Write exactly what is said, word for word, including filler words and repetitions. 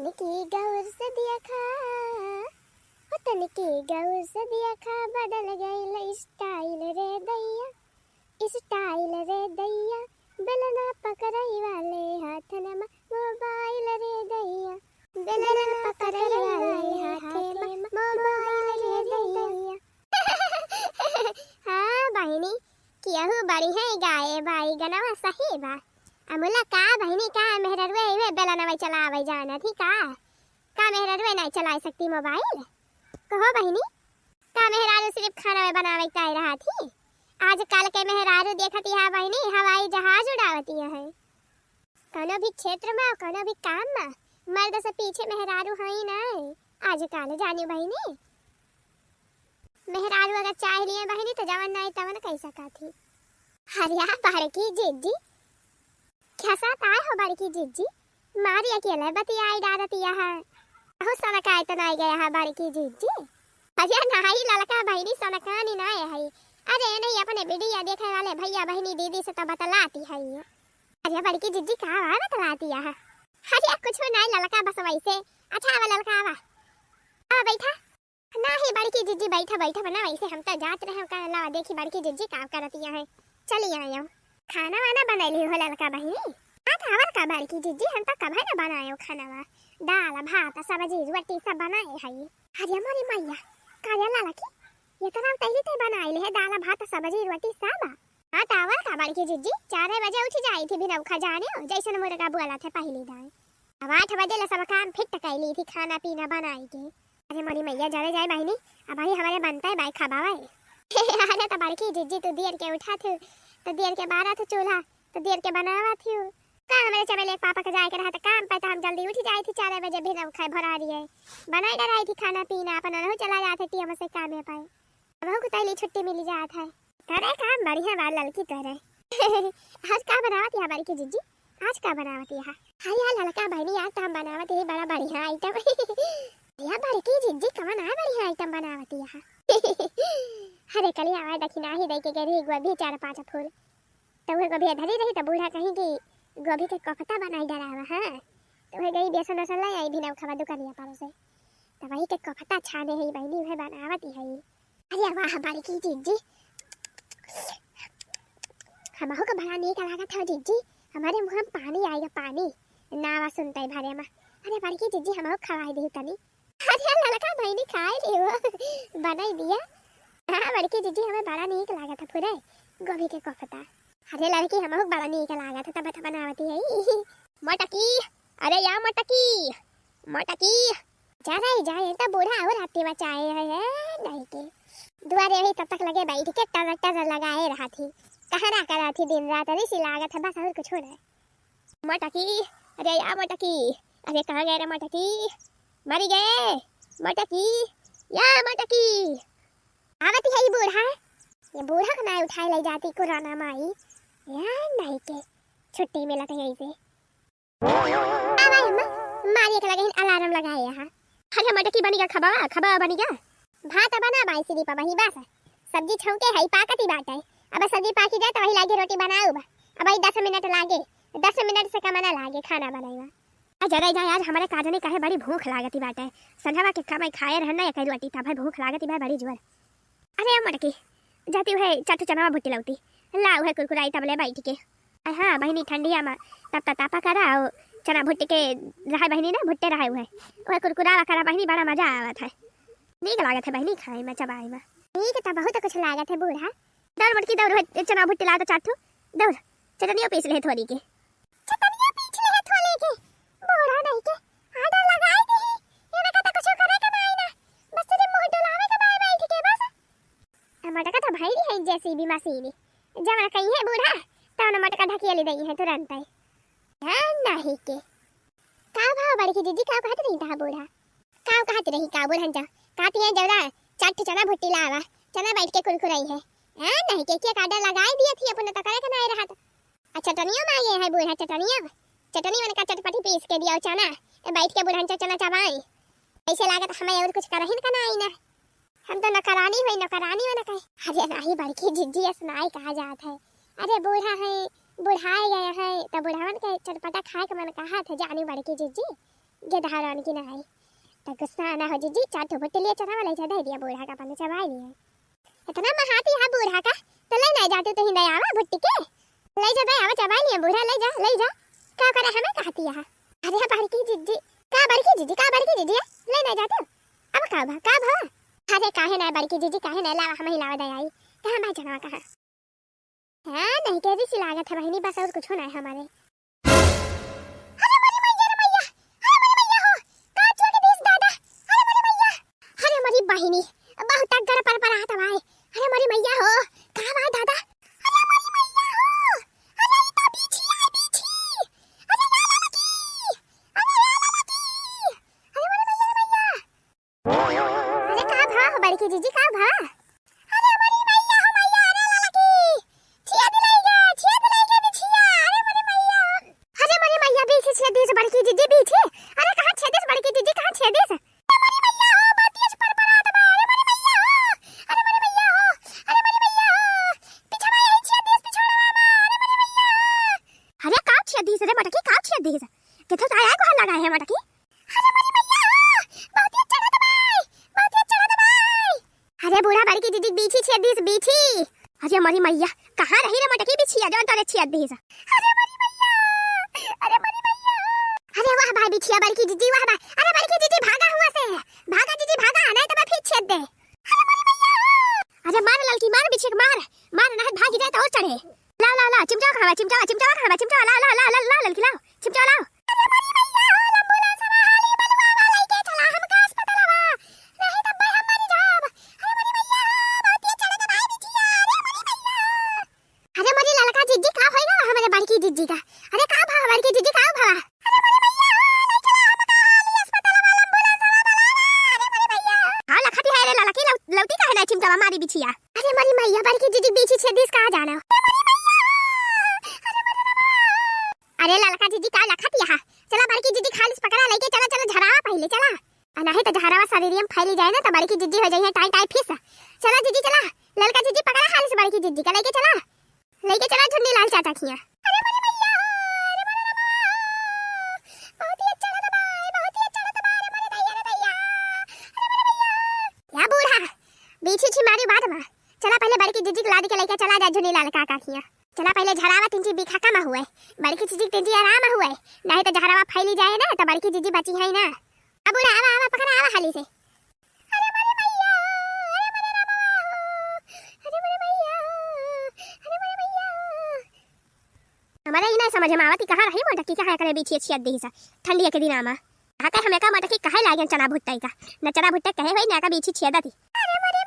तनिकी गौर से देखा, हो तनिकी गौर से देखा, बदल गइल style रे दैया, style रे दैया। बेलना पकड़ई वाले हाथन मा mobile रे दैया, बेलना पकड़ई वाले हाथे मा mobile रे दैया। हाँ बहिनी, केहू बढ़िया गाए बा ई गनवा, सही बा। अमुला का बहिनी, का मेहररुए इहे बेलनवा चलावे जानत ही का? का मेहररुए नाई चलाए सकती mobile? कहो बहिनी, का मेहरारू सिर्फ खाना में बनावे के ताई रहत ही? आजकल के मेहरारू देखत ही बहिनी, हवाई जहाज उड़ावती है। कौनो भी क्षेत्र में, कौनो भी काम में मर्द से पीछे मेहरारू हई नाई आजकल, जानी बहिनी। मेहरारू अगर चाह लिए बहिनी तो जवन नाई तवन कह सकत ही। अरे बड़की जिज्जी, कैसा ताय हो बड़की जिज्जी? मारी अकेले बतियाई डारत यह। बहुत सनकाए तो नाई गया है बड़की जिज्जी। अरे नाई ललका बहिनी सनकानी नाई है। अरे नहीं, अपने वीडियो देखे वाले भैया बहिनी दीदी से तो बतलाती है ये। अरे बड़की जिज्जी का आवा बतलाती है? अरे कुछ नाई ललका, बस वैसे। अच्छा आवा ललका आवा। आवा बैठा। नाही बड़की जिज्जी, बैठा बैठा बना, वैसे हम तो जात रहे का लावा देखी बड़की जिज्जी का करती है। चली आयो। खाना वाना बनैली हो ललका बहिनी? हाँ तो और का बड़की जिज्जी, हम तो कभे न बनायो खानावा। दाल भात सब्जी रोटी सब बनाए हई। अरे मोरी मैया, का रे ललकी, इतना तैली ते बनाए ले है दाल भात सब्जी रोटी सब? हाँ तो और का बड़की जिज्जी, चार बजे उठ जाई थी बिना खजाने, जैसन मुर्गा बोला थे पहली दाई। अब आठ बजे ले सब काम फिट कैली थी, खाना पीना बनाई के। अरे मोरी मैया, जरे जाए बहिनी, अबही हमरे बनता है बाई खाबावा है। अरे तो बड़की जिज्जी, तू देर के उठा थू, तो देर के बारा थू चूल्हा, तो देर के बनावा थू। का हमरे चमेले के पापा के जाए के रहा तो काम पे, तो हम जल्दी उठ जाए थी, चार बजे भी ना खाए भरा रही है। बनाए डराई थी खाना पीना, अपन अनहु चला जाते टी हमसे कामे पाए। अब कुतैली छुट्टी मिली जात है। तोरे काम बढ़िया बा ललकी तोरे। आज का बनावत या बड़की जिज्जी? आज का बनावत या? हाय यार ललका बहिनी, आज तो हम बनावत ही बड़ा बढ़िया item। या बड़की जिज्जी, कवन आ बढ़िया item बनावत या? अरे कलिया आवा दखिना ही दे के गई रही गोभी चार पाँच फूल। तो वह गोभी धरी रही तो बूढ़ा कहीं कि गोभी के कोफ्ता बनाई डरावा, हाँ। तो वह गई बेसन वेसन ले आई बिना खबा दुकानिया पर से। तो वही के कोफ्ता छाने है बहिनी, वह बनावत ही है। अरे वाह बड़की जिज्जी, हमहू के बड़ा नीक लागत है जिज्जी, हमारे मुँह में पानी आएगा पानी, नावा सुनते भरे में। अरे बड़की जिज्जी, हमहू खवाई दी तनी। अरे ललका बहिनी खाए ले हो, बनाई दिया। हाँ बड़की जिज्जी, हमें बड़ा नीक लागत है पूरे गोभी के कोफ्ता। अरे लड़की, हमहू के बड़ा नीक लागत है, तब तो बनावती है। मोटकी, अरे या मोटकी, मोटकी। जा रही जा, ये तो बूढ़ा और हाथी बचाए है, है नहीं के। दुआरे वही तब तक लगे बैठ के टर टर लगाए रहा थी। कहरा करा थी दिन रात, रिसी लागत है बस, और कुछ नहीं। मोटकी, अरे या मोटकी, अरे कहाँ गए रे मोटकी? मरी गए मोटकी, या मोटकी। आवत ही है ये बूढ़ा, ये बूढ़ा को ना उठाए ले जाती कोरोना माई। या नहीं के छुट्टी मिलत है यही से। आवा अम्मा, मारी एक लगे alarm लगाए यहाँ। अरे मोटकी बनी गया खबावा, खबावा बनी गया। भात बना बाई सिरी पबही बस। सब्जी छौके है पाकती बाटे। अब सब्जी पाकी जाए तो वही लागे रोटी बनाऊ बा। अब वही दस मिनट लागे, दस मिनट से कम ना लागे खाना बनाएवा। आ जरा जा यार, हमारे काजनी काहे बड़ी भूख लागती बाटे। संझवा के कमाई खाए रहन ना एक रोटी, तब है भूख लागती बा बड़ी जोर। अरे मोटकी, जाती उहे चार ठो चना भुट्टी लौती, ला उहे कुरकुराई तबले बैठ के। अरे हाँ बहिनी, ठंडिया में तब ततापा करा, और चना भुट्टी के रहा बहिनी ना, भुट्टे रहा उहे, उहे कुरकुरावा करा बहिनी, बड़ा मजा आवत है, नीक लागत है बहिनी खाए में, चबाए में। नीक तो बहुत कुछ लागत है बूढ़ा। दौड़ मोटकी दौड़, उहे चना भुट्टी ला तो चार ठो, दौड़ चटनियो पीस ले थोड़ी के। चटनिया पीछ ले है थोले के, बूढ़ा नहीं के, order लगाई दी ही, ये ना कहता कुछ करे के नाई ना, बस तेरे मुंह डोलावे के बाय बैठ के बस। आ मोटका तो भैरी है JCB मशीन, जवन कहीं है बूढ़ा, तवन मोटका ढकेली दई है तुरंत ही। हाँ, नहीं के। का भाव बड़की जिज्जी, का कहत रही था बूढ़ा? का कहत रही का बूढ़न जा? कहती है जौरा, चार ठो चना भुट्टी लावा, चना बैठ के कुरकुराई है। हाँ, नहीं के, के order लगाई दिया थी, अपने तो करे के नाई रहत। आ चटनियो मांगे है बूढ़ा, चटनियो, चटनी मन का चटपटी पीस के दिया चना, ए बैठ के बूढ़न चा चना चबाई। ऐसे लागत हमें और कुछ करहिन का नाई ना, हम तो नौकरानी होई, नौकरानी मन कहे। अरे नाही बड़की जिज्जी, अस नाई कहा जात है। अरे बूढ़ा है, बुढ़ाए गए हैं, तो बूढ़वन के चटपटा खाए के मन कहा थे, जानी बड़की जिज्जी। गेदहा रानी की ना आई। त गुस्सा ना हो जिज्जी, चार ठो भुट्टी लिए चरावा लइ जा, दइ दिया बूढ़ा का, अपने चबाइ लिए। इतना महाती है बूढ़ा का, तो लइ ना जाते तो ही नहीं आवा भुट्टी के। लइ जा, दइ आवा, चबाइ लिए बूढ़ा, लइ जा, लइ जा। का करे हमें कहती है? अरे बड़की जिज्जी, का बड़की जिज्जी, का बड़की जिज्जी, लइ ना जाते? अब का भा, का भा? अरे काहे ना बड़की जिज्जी, काहे ना, लावा, हमही लावा दइ आई। कहाँ बा जनवा, कहाँ? हाँ, नहीं के रिस लागत है बहिनी, बस और कुछ ना है हमारे। अरे मोरी मैया रे मैया, अरे मोरी मैया हो, का चुआ के दिस दादा, अरे मोरी मैया, अरे मोरी बहिनी, बहुत तगड़ पर पर आता भाई, अरे मोरी मैया हो, का बा दादा, अरे मोरी मैया हो, अरे ई तो बीछी है, बीछी, अरे ला ला लगी, अरे ला ला लगी, अरे मोरी मैया रे मैया। अरे का भा हो बड़की जिज्जी, का भा? अरे मोरी मैया हो मैया, अरे ला ला लगी। छेद लइ गे, छेद लइ गे बिछिया, अरे मोरी मैया। अरे मोरी मैया, बीछी छेद दिस बड़की जिज्जी, बीछी। अरे कहाँ छेद दिस बड़की जिज्जी, कहाँ छेद दिस? अरे मोरी मैया हो, बहुत तेज परपरात बा, अरे मोरी मैया हो। अरे मोरी मैया हो, अरे मोरी मैया हो। पिछवा यही छेद दिस, पिछड़वा बा, अरे मोरी मैया हो। अरे का छेद दिस रे मटकी, का छेद दिस? केथो ताया को लगा है मटकी। अरे मोरी मैया हो, बहुत तेज चढ़त बाई, बहुत तेज चढ़त बाई। अरे बूढ़ा बड़की जिज्जी बीछी छेद दिस, बीछी। अरे मोरी मैया, कहाँ रही रे मटकी बिछिया जौन तोरे छेद दिस? अरे मोरी मैया, अरे मोरी मैया। अरे वाह भाई बिछिया बड़की जिज्जी, वाह भाई। अरे बड़की जिज्जी भागा हुआ से, भागा जिज्जी भागा, नहीं तो मैं फिर छेद दे। अरे मोरी मैया। अरे मार ललकी मार बिछिया के मार, मार नहीं भागी जाए तो और चढ़े। ला, ला, ला, चिमटा कहाँ बा? चिमटा, चिमटा कहाँ बा? चिमटा ला, ला, ला, ला, ला, ललकी लाओ, चिमटा लाओ। अरे मोरी मैया हो, लंबू ला सवा हाली बलुआ वाला के चला हमका अस्पतालवा। नहीं तब भाई हम मरी जाब। अरे मोरी मैया हो, बहुत तेज चढ़त भाई बिछिया। अरे मोरी मैया। अरे मोरी ललका जिज्जी का होई गवा हमरे बड़की जिज्जी का? अरे का भा बड़की जिज्जी का भा? अरे मोरी मैया हो, ले चला हमका हाली अस्पतालवा लंबू ला सवा वाला। अरे मोरी मैया। हाँ लखती है रे ललकी लौ-, लौटी काहे ना चिमटा मारी बिछिया। अरे मोरी मैया, बड़की जिज्जी बीछी छेद दिस का जाना। अरे मोरी मैया, अरे मोरी रमा। अरे ललका जिज्जी का लखत यहाँ? चला बड़की जिज्जी खालिस पकड़ा लइके चला, चला झरावा पहिले चला। आ नहीं तो झरावा शरीरिया में फैली जाए ना तो बड़की जिज्जी हो जाइए टाई टाई फिस। चला जिज्जी चला, ललका जिज्जी पकड़ा खालिस बड़की जिज्जी का लइके चला, लइके चला झुन्नी लाल चाचा खिया। अरे मोरी मैया हो, अरे मोरी रमा, बहुत ही अच्छा लगा बा, बहुत ही अच्छा लगा बा, अरे मोरी दैया रे दैया, अरे मोरी मैया। या बूढ़ा, बीछी छिमारी बात बा। चला पहिले बड़की जिज्जी के लाद के लइके चला जा झुनी लाल काका खिया। चला पहिले झरावा तिनची बिखा कम हुए, बड़की जिज्जी के तिनची आराम हुए, नहीं तो झरावा फैली जाए ना तो बड़की जिज्जी बची है ना। अब बूढ़ा आवा, आवा, पकड़ा, आवा हाली से। अरे मोरे मैया, अरे मोरे रामा, अरे मोरे मैया, अरे मोरे मैया। हमारा ई ना समझ में आवत कि कहाँ रही मोटकी, कहाँ एकरे बीछी छेद दिहिस ठंडिया के दिना मा। आके हमें का मोटकी कहे लागेन चना भुट्टा का, न चना भुट्टा कहे होई, ना का बीछी छेदत ही। अरे मोरे